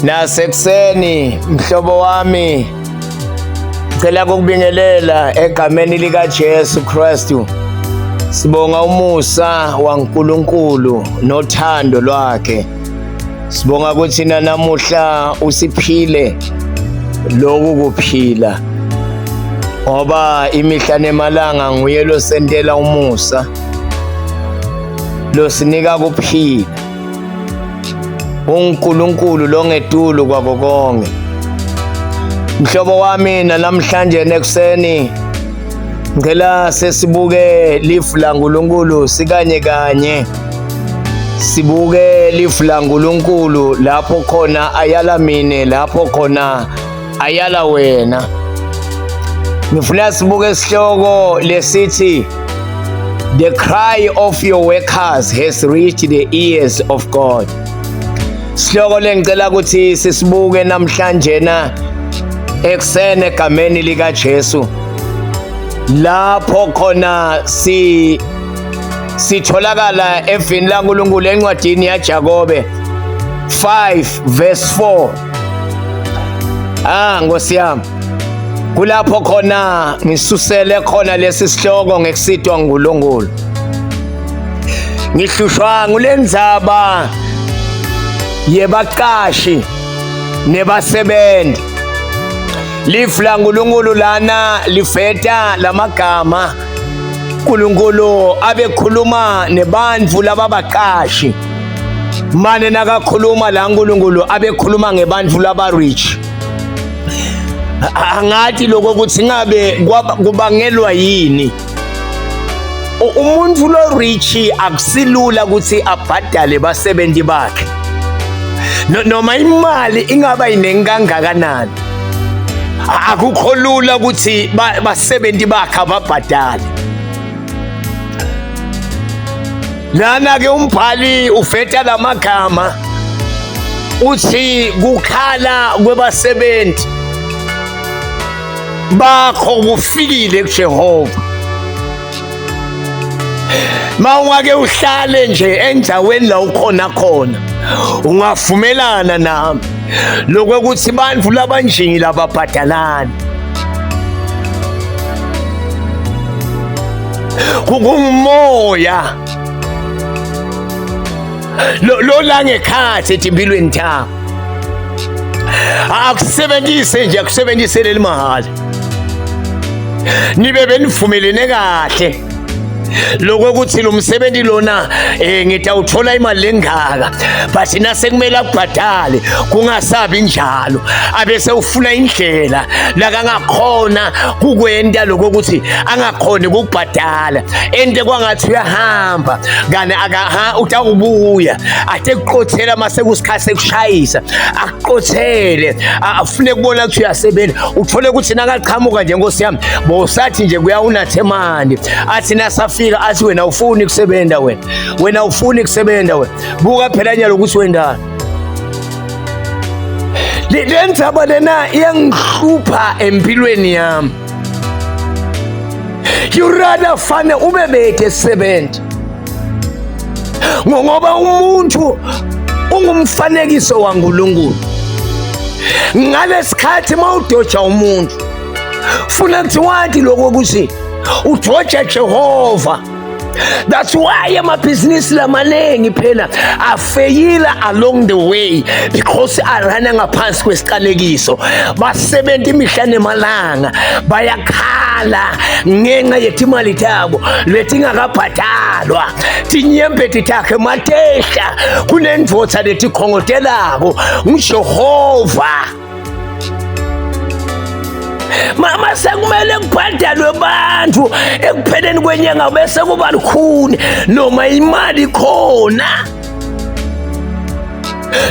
Nasekuseni mhlobo wami ngicela ukubingelela egameni lika Jesu Kristu. Sibonga umusa waNkulunkulu nothando lwakhe. Sibonga ukuthi namuhla usiphile lokhu kuphila. Ngoba imihla nemalanga nguye losentela umusa. Losinika kuphila. uNkulunkulu longetulu kwako konke. Mhlobo wami namhlanje ekuseni ngicela sesibuke lifu laNkulunkulu sikanye kanye sibuke lifu laNkulunkulu lapho khona ayala mine lapho khona ayala wena. Ngifuna sibuke isihloko lesithi The cry of your workers has reached the ears of God. Sihloko lengicela ukuthi sisibuke namhlanje na ekuseni egameni lika Jesu. Lapho khona si sitholakala evini laNkulunkulu encwadini yaJakobe 5 verse 4. Ah Nkosi yami. Kulapho khona ngisusele khona lesi sihloko ngekusitwa nguNkulunkulu. Ngihlushwa ngulendzaba yebaqashi nebasebenzi. Lifu laNkulunkulu lana lifeta lamagama uNkulunkulu abekhuluma nebantfu lababaqashi. Mane nakakhuluma la uNkulunkulu abekhuluma ngebantfu laba rich. Angathi lokho ukuthi ngabe kubangelwa yini. Umuntu lo rich akusilula ukuthi abhadale basebenzi bakhe. Noma imali ingaba iningi kangakanani. Akukho lula ukuthi basebenzi bakhe ababhadale. Lana ke umbhali uveta lamagama uthi kukhala kwebasebenzi bakho kufikile kuJehova. Mawungake uhlale nje endaweni la ukhona khona ungavumelana nami lokuthi bantu labanjingi ababhadalani kungumoya lo la ngekhathi etimpilweni takho akusebenzise nje akusebenzise leli mahhala nibe benivumelene kahle lokokuthi lo msebenzi lona eh ngitawuthola imali lengaka but nasekumele akubhadale kungasabi njalo abese ufuna indlela lakangakhona kukwenta lokokuthi angakhoni ukubhadala ente kwangathi uyahamba kani akaha utawubuya ate kuqothela mase kusikhathi sekushayisa akuqothele afune kubona ukuthi uyasebenza uthole ukuthi nakaqhamuka nje nkosi yami bosathi nje kuyawunathemani athi nasafika athi wena ufuni kusebenza wena wena ufuni kusebenza wena buka phela nyalo ukuthi wendani le ndzaba lena iyangihlupha empilweni yami. You rather fane ube bete sebenza ngoba umuntu ungumfanekiso waNkulunkulu. Ngalesikhathi mawudoja umuntu funa kuthi wathi lokho ukuthi udoja Jehova. That's why amabhizinisi lamaningi phela afeyila along the way because arana ngaphansi kwesiqalekiso. Basebenza imihla nemalanga bayakhala ngenxa yetimali tabo letingakabhadalwa. Tinyembeti takhe matehla kunendvodza letikhongotelako nguJehova. Mama sekumele kubhadalwe abantu ekupheleni kwenyanga bese kuba lukhuni noma imali khona.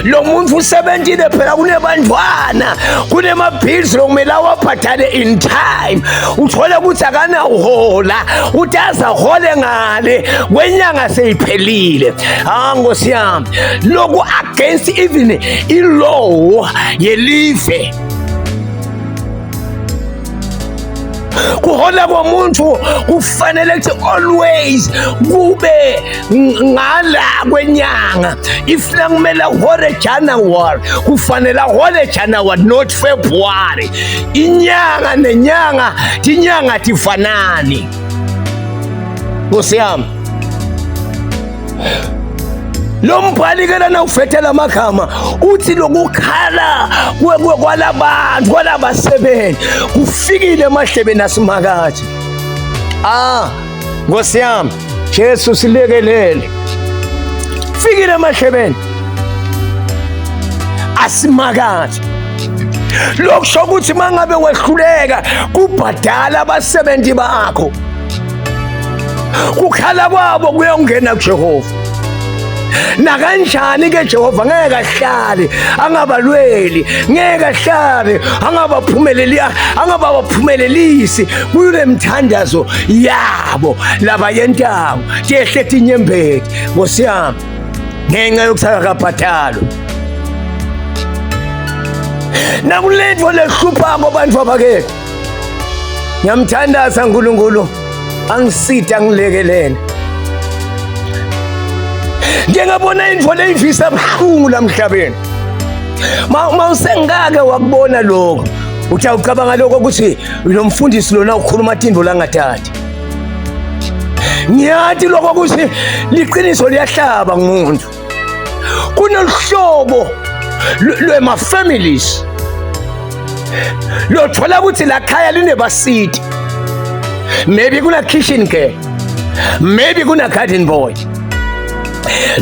Lo muntu usebenzile phela kunebantwana kunema-bills lokumele awabhadale in time uthole ukuthi akanawuhola uthi aze ahole ngale kwenyanga seyiphelile. Ah nkosi yami lokhu against even ilaw yelive. Kuhola komuntu kufanele ukuthi always kube ngala kwenyanga. If nakumele ahole January, kufanele ahole January, not February. Inyanga nenyanga, tinyanga tifanani. Nkosi yami, lo mbhali ke lana ufethela amagama, uthi lokukhala kwalabantu kwalabasebenzi kufikile emahlebeni asimakathi. Ah, Nkosi yami, Jesu silekelele. Fikile emahlebeni asimakathi. Lokusho ukuthi mangabe wehluleka kubhadala abasebenzi bakho, kukhala kwabo kuyongena kuJehova. Nakanjani ke Jehova ngeke ahlale angabalweli, ngeke ahlale angabaphumeleli, angabaphumelelisi kule mthandazo yabo labayentako. Tehle tinyembeti Nkosi yami ngenxa yokuthi akakabhadalwa. Nakulento lehluphako abantu abakethu, ngiyamthandaza uNkulunkulu angiside angilekelele. Ngiyabona into leyivisa buhlungu lamhlabeni. Ma usengake wakubona lokho, uthi awucabanga lokho ukuthi lo mfundisi lona ukhuluma tinto langathathi. Ngiyathi lokho ukuthi liqiniso liyahlaba ngumuntu. Kunoluhlobo lwema families lothola ukuthi la khaya linebasiti, maybe kuna kitchen girl, maybe kuna garden boy.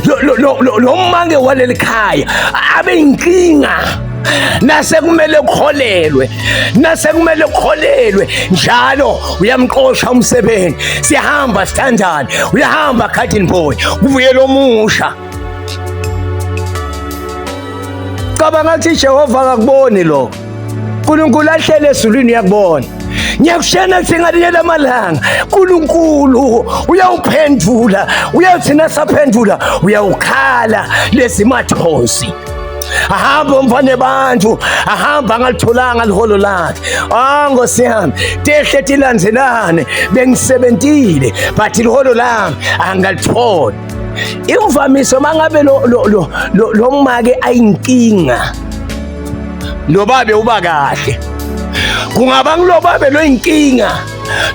Lo mange waleli khaya abe inkinga nasekumele kuholelwe, nasekumele kuholelwe njalo uyamqosha umsebenzi. Siyahamba sithandane, uyahamba garden boy, kubuye omusha. Cabanga ukuthi Jehova akakuboni lokho. uNkulunkulu ahlele ezulwini uyakubona. Ngiyakushena kuthi ngalinye lamalanga uNkulunkulu uyawuphendula, uyawuthi nasaphendula uyawukhala lezimathosi. Ahamba umfane bantu, ahamba angalitholanga liholo lakhe. Ah, Nkosi yami, tehle tilandzelane, bengisebentile but liholo lami angalithola. Imvamiso mangabe lo lo lo lo make ayinkinga, lo babe uba kahle. Kungaba ngilobabe lo inkinga,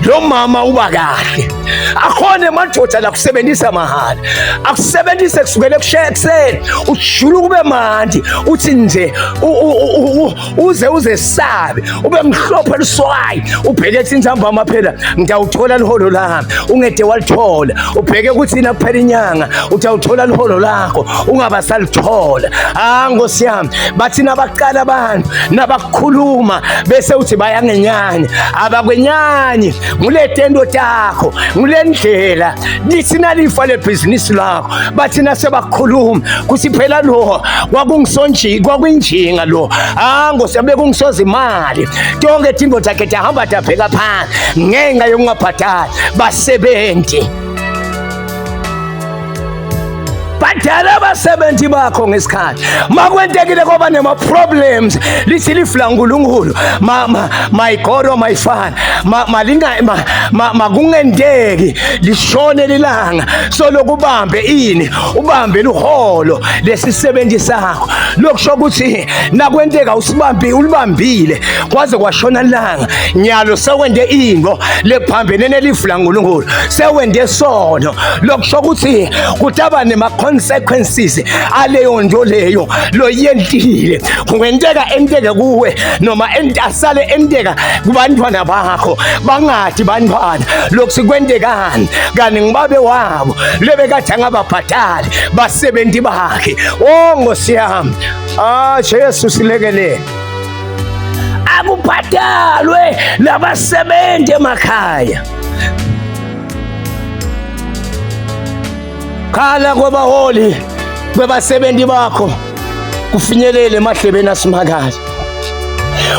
lo mama uba kahle. Akhona emadoda la kusebenzisa mahhala, akusebenzise kusukela ekuseni ujula kube mandi, uthi nje uze uzesabe ube mhlophe luswayi, ubheke ethi ntambama phela ngiyawuthola liholo lami, ungede walithola. Ubheke ukuthi nakuphela inyanga utawuthola liholo lakho, ungaba salithola. Ah, Nkosi yami, bathi nabaqala abantu nabakhuluma bese uthi bayangenyanya, abakwenyanyi. Nguletento takho, ngule ndlela lithi nalifa lebhizinisi lakho. Bathi nasebakhuluma kuthi phela lo kwakungisonji, kwakwinjinga lo. Ah, Nkosi yami, bekungisoza imali tonke tinto takhe tahamba tabheka phansi ngenxa yokungabhadali basebenzi. Bhadala abasebenzi bakho ngesikhathi. Makwentekile kwaba nema-problems, lithi lifu laNkulunkulu, my God or my Father, malinga makungenteki lishone lilanga solokubambe ini, ubambe luholo lesisebenzi sakho. Lokusho ukuthi nakwenteka usibambi ulibambile kwaze kwashona ilanga, nyalo sewende into lephambene nelifu laNkulunkulu, sewende sono. Lokusho ukuthi kutaba nema-consequences aleyo nto leyo loyentile. Kungenteka enteke kuwe noma asale enteka kubantwana bakho, bangathi bantwana lokhu sikwentekani kani ngibabe wabo lebekade angababhadali basebenzi bakhe. Oh Nkosi yami, ah Jesu silekelele. Akubhadalwe labasebenzi emakhaya. Khala kwabaholi kwebasebenzi bakho kufinyelele emahlebeni asimakazi.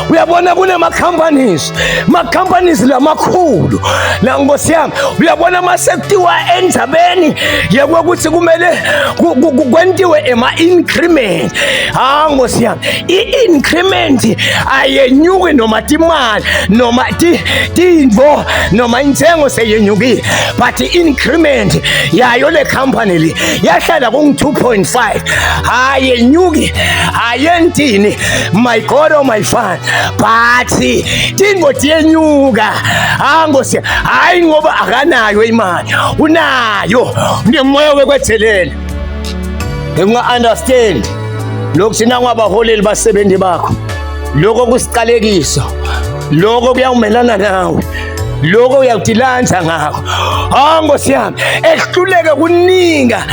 Uyabona kunema companies, ma companies lamakhulu la nkosi yami. Uyabona masekutiwa endzabeni yekwekuthi kumele kwentiwe ema increment. Ha nkosi yami, i-increment ayenyuki noma timali noma tintfo noma intsengo seyenyukile, but i-increment yayo le company le yahlala kungu-2.5, ayenyuki, ayentini. My God, oh my Father, but tintfo tiyenyuka. Ha nkosi, hayi ngoba akanayo imali, unayo, unemoya wekwethelele. Nginga-understand lokhu thina kungabaholeli basebenzi bakho, lokho kusiqalekiso, lokho kuyawumelana nawe, lokho uyawutilanza ngakho. Hawu nkosi yami, ehluleke kuninga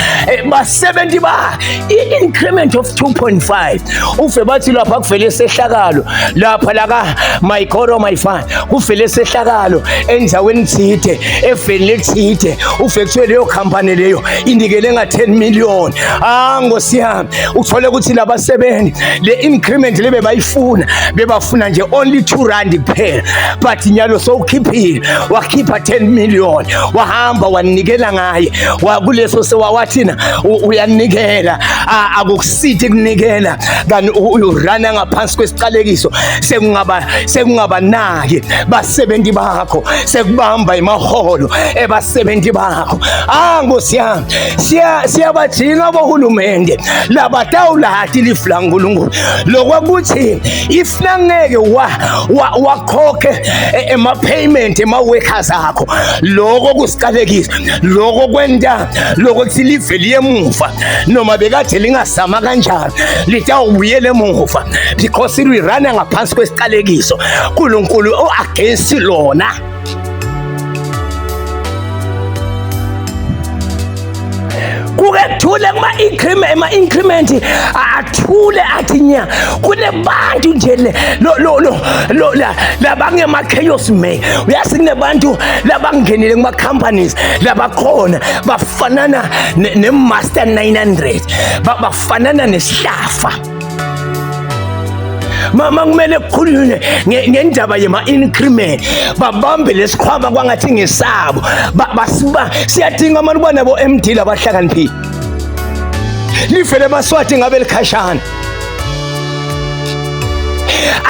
basebenzi ba i-increment of 2.5. Ufe bathi lapha kuvele isehlakalo lapha laka my God, oh my Father, kuvele isehlakalo endaweni thide, eveni lethide, ufe kuthiwe leyo company leyo inikele nga-10 million. Ah nkosi yami, uthole ukuthi labasebenzi le increment lebe bayifuna, bebafuna nje only 2 rand kuphela, but nyalo sowukhiphile, wakhipha 10 million, wahamba wanikela ngaye wakuleso sewawathina uyanikela. Akukusithi kunikela kanti urana ngaphansi kwesiqalekiso, sekungabanaki basebenzi bakho, sekubamba imaholo ebasebenzi bakho. Ah nkosi yami, siyabajinga bohulumende labatawulati lifu laNkulunkulu lokwakuthi if nangeke wakhokhe ema-payment ema-workers akho, lokho kusiqalekisa, lokho kwenta lokho kuthi live liye emuva, noma bekade lingasama kanjani litawubuyela emuva, because lirana ngaphansi kwesiqalekiso. uNkulunkulu o-against lona. Kuke kuthule kuma-increment, ema-increment athule athi nya. Kunebantu nje lo lo lo lo labangema-chaos man. Uyazi kunebantu labangenile kuma-companies labakhona bafanana ne-master 900, bafanana nesihlafa. Mama, kumele kukhulunywe ngendaba yema-increment, babambe lesikhwama kwangathi ngesabo. Siyadinga mani ukuba nabo MD labahlakaniphile. Life lemaswati ngabe likhashana.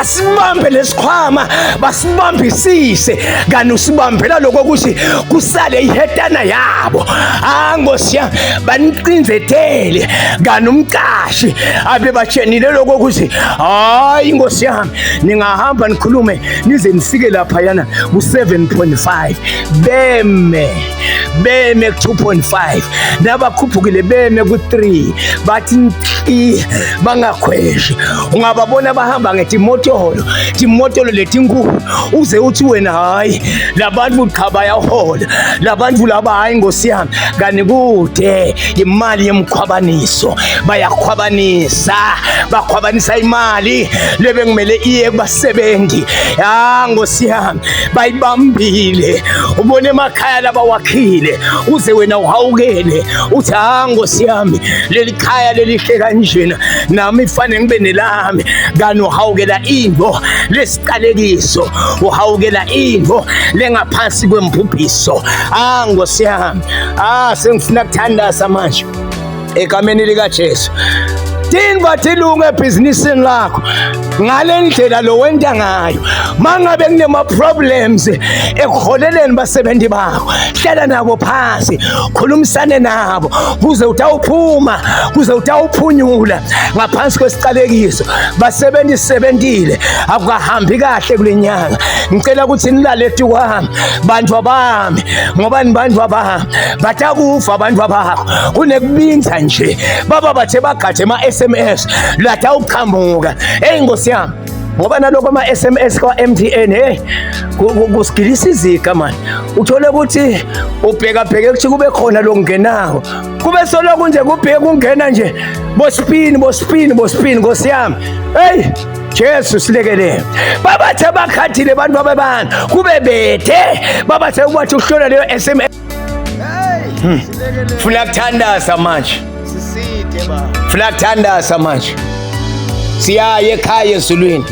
Asibambe lesikhwama, basibambisise, kanti usibambela lokho ukuthi kusale ihetana yabo. Ah nkosi yami, banicinzetele, kanti umqashi abe batshenile lokho ukuthi hayi nkosi yami, ningahamba nikhulume nize nifike laphayana ku-7.5, beme ku-2.5, nabakhuphukile beme ku-3, bathi nhli bangakhweshi. Ungababona bahamba ngetimotolo, timotolo letinkulu, uze uthi wena hayi labantu cha bayahola labantu laba, hayi nkosi yami, kanti kude imali yemkhwabaniso, bayakhwabanisa, bakhwabanisa imali lebengimele iye kubasebenzi. Ya nkosi yami, bayibambile. Ubone emakhaya labawakhile, uze wena uhawukele uthi ha nkosi yami, leli khaya lelihle kanjena, nami fanele ngibe nelami. Kanti uhawukela into lesiqalekiso, uhawukela into lengaphansi kwembubhiso. Ah nkosi yami, ah sengifuna kuthandaza manje egameni likaJesu. Tintfo tilunge ebhizinisini lakho ngale ndlela lo wenta ngayo. Mangabe kunema-problems ekuholeleni basebenzi bakho, hlala nabo phansi, khulumisane nabo, kuze utawuphuma, kuze utawuphunyula ngaphansi kwesiqalekiso. Basebenzi sisebentile, akukahambi kahle kule nyanga, ngicela ukuthi nilale etukwami bantu abami, ngoba nibantu abami, batakufa abantu abakho. Kunekubinza nje baba bathe bagade ema-SMS latawuqhamuka. Eyi nkosi yami, ngoba nalokho ama-SMS kwa-MTN, hey, kusigilisa iziga mani. Uthole ukuthi ubhekabheke ukuthi kube khona lokungenako, kube soloko nje kubheke kungena nje bospini bospini bospini. Nkosi yami, hey Jesu silekelele. Babathe bakhathile abantu babebantu kube bethe babathe ubathi uhlola leyo SMS. Hey, silekelele. Funa kuthandaza manje. Siside ba. Funa kuthandaza manje. Siyaye ekhaya ezulwini.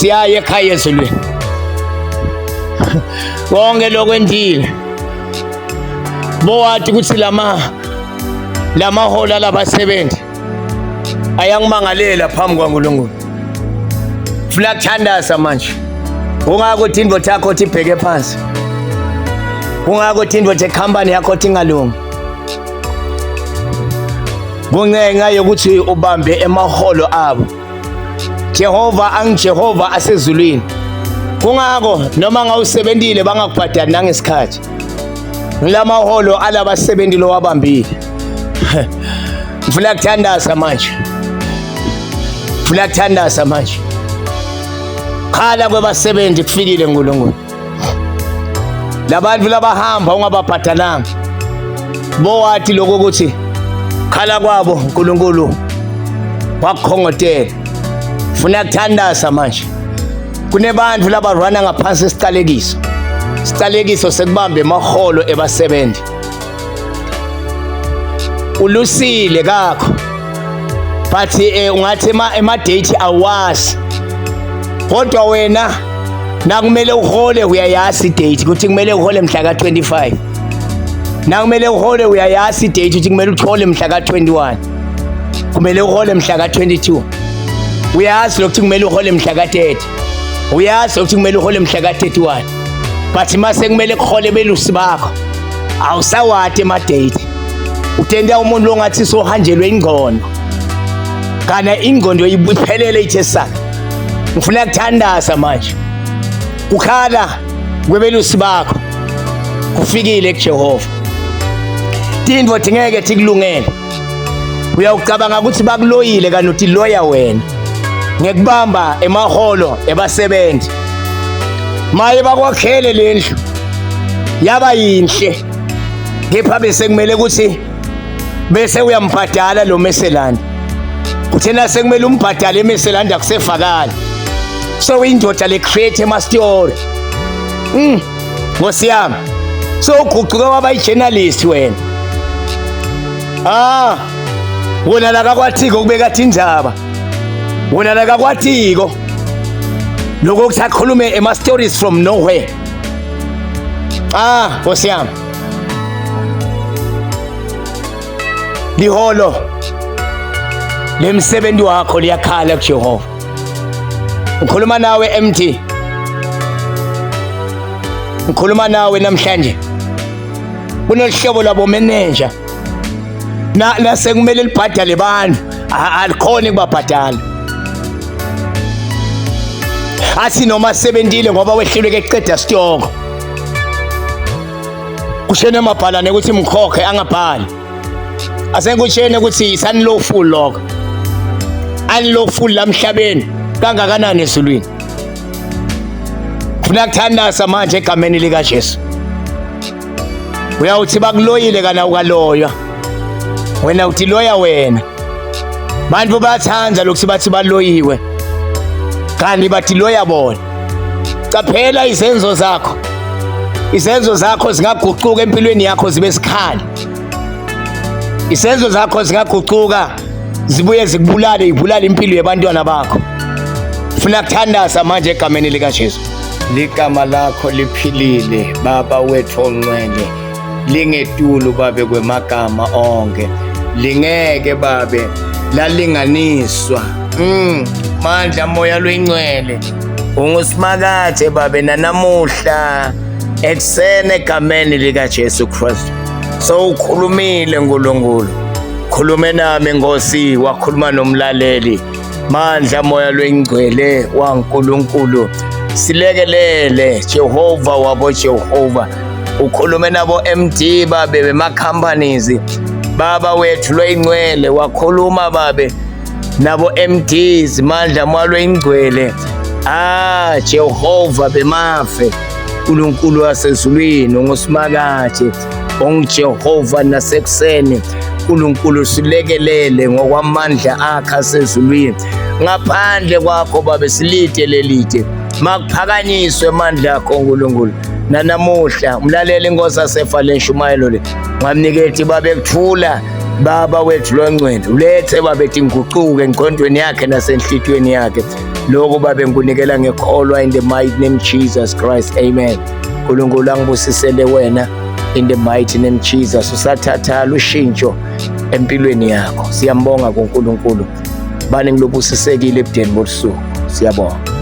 Siyaya ekhaya ezulwini. Konke lokwendile bowathi ukuthi lamahola labasebenzi ayangimangalela phambi kwaNkulunkulu. Funa kuthandaza manje. Kungako ukuthi indoda yakho thi ibheke phansi. Kungako ukuthi indoda ecompany yakho thi ingalungi. Kungenxa yokuthi ubambe emaholo abo. Jehova angiJehova asezulwini. Kungako noma ngawusebentile bangakubhadali nangesikhathi. Ngilamaholo alabasebenzi lowabambile. Ngifuna kuthandaza manje. Ngifuna kuthandaza manje. Khala kwebasebenzi kufikile uNkulunkulu. Labantu labahamba ungababhadalanga. Bowathi lokho ukuthi khala kwabo uNkulunkulu wakukhongotela. Funa kuthandaza manje. Kunebantu labarwana ngaphansi esiqalekiso. Isiqalekiso sekubamba emaholo ebasebenzi. Ulusile kakho. But ungathi ema date awazi. Kodwa wena nakumele uhole uyayazi idate ukuthi kumele uhole mhla ka-25. Nakumele uhole uyayazi idate ukuthi kumele uthole mhla ka-21. Kumele uhole mhla ka-22. Uyazi lokuthi kumele uhole mhla ka-30. Uyazi lokuthi kumele uhole mhla ka-31. But mase kumele kuhole belusi bakho awusawati ema-date. Utenta umuntu longathi sohanjelwe ingqondo. Kana ingqondo iphelele ithe saka. Ngifuna kuthandaza manje. Kukhala kwebelusi bakho kufikile kuJehova. Tintfo tingeke tikulungele. Uyawucabanga ukuthi bakuloyile kanti utiloya wena ngekubamba emaholo ebasebenzi. Maye bakwakhele lendlu yaba yinhle, kepha bese kumele ukuthi bese uyambhadala lo meselandi. Kuthena sekumele umbhadale emeselandi akusefakali. So indoda le create ema story. Nkosi yami. So uguquke waba i-journalist wena. Ah, wona la kakwathiko kubeka indaba. Wona la kakwathiko. Lokho kuthi akhulume ema stories from nowhere. Ah, Nkosi yami. Liholo lemsebenzi wakho liyakhala kuJehova. Ngikhuluma nawe MT. Ngikhuluma nawe namhlanje. Kunohlobo lwabo manager. Na nasekumele libhadale abantu, alikhona kubabhadala. Athi noma sebentile ngoba wehluleke ekuqeda sitoko. Kushene amabhalane ukuthi mkhokhe angabhali. Asenkushene ukuthi is unlawful lokho. Unlawful lamhlabeni kangakanani ezulwini. Funa kuthandaza manje egameni lika Jesu. Uyawuthi bakuloyile kana ukaloywa. Wena uthi loya wena. Bantu bayathanda lokhu bathi baloyiwe. Kanti bathi loya bona. Qaphela izenzo zakho. Izenzo zakho zingaguquka empilweni yakho zibe sikhali. Izenzo zakho zingaguquka zibuye zikubulale, ibulale impilo yabantwana bakho. Funa kuthandaza manje egameni lika Jesu. Ligama lakho liphilile Baba wethu ongcwele, lingetulu babe kwemagama onke, lingeke babe lalinganiswa. Mandla moya lwengcwele ungusimakathe babe nanamuhla ekuseni egameni lika Jesu Kristu. So ukhulumile uNkulunkulu, khulume nami Nkosi, wakhuluma nomlaleli. Mandla moya lwengcwele waNkulunkulu, silekelele Jehova wabo Jehova. Ukhulume nabo MD babe bema companies baba wethu lwengcwele, wakhuluma babe nabo MDs mandla moya lwengcwele. Ah Jehova bemafe uNkulunkulu wasezulwini ungusimakathe onguJehova nasekuseni. uNkulunkulu silekelele ngokwamandla akhe asezulwini. Ngaphandle kwakho babe silide lelide. Makuphakanyiswe amandla akho uNkulunkulu. Nanamuhla umlaleli inkosi asefa lenshumayelo le. Ngamniketi babe kuthula Baba wethu longcwele, ulethe babe tinguquko engqondweni yakhe nasenhlitweni yakhe. Lokho babe ngikunikela ngekholwa in the mighty name Jesus Christ. Amen. uNkulunkulu angibusisele wena in the mighty name Jesus. Usathatha lushintsho empilweni yakho. Siyambonga kuNkulunkulu. Bani ngilobusisekile ebudeni bobusuku. Siyabonga.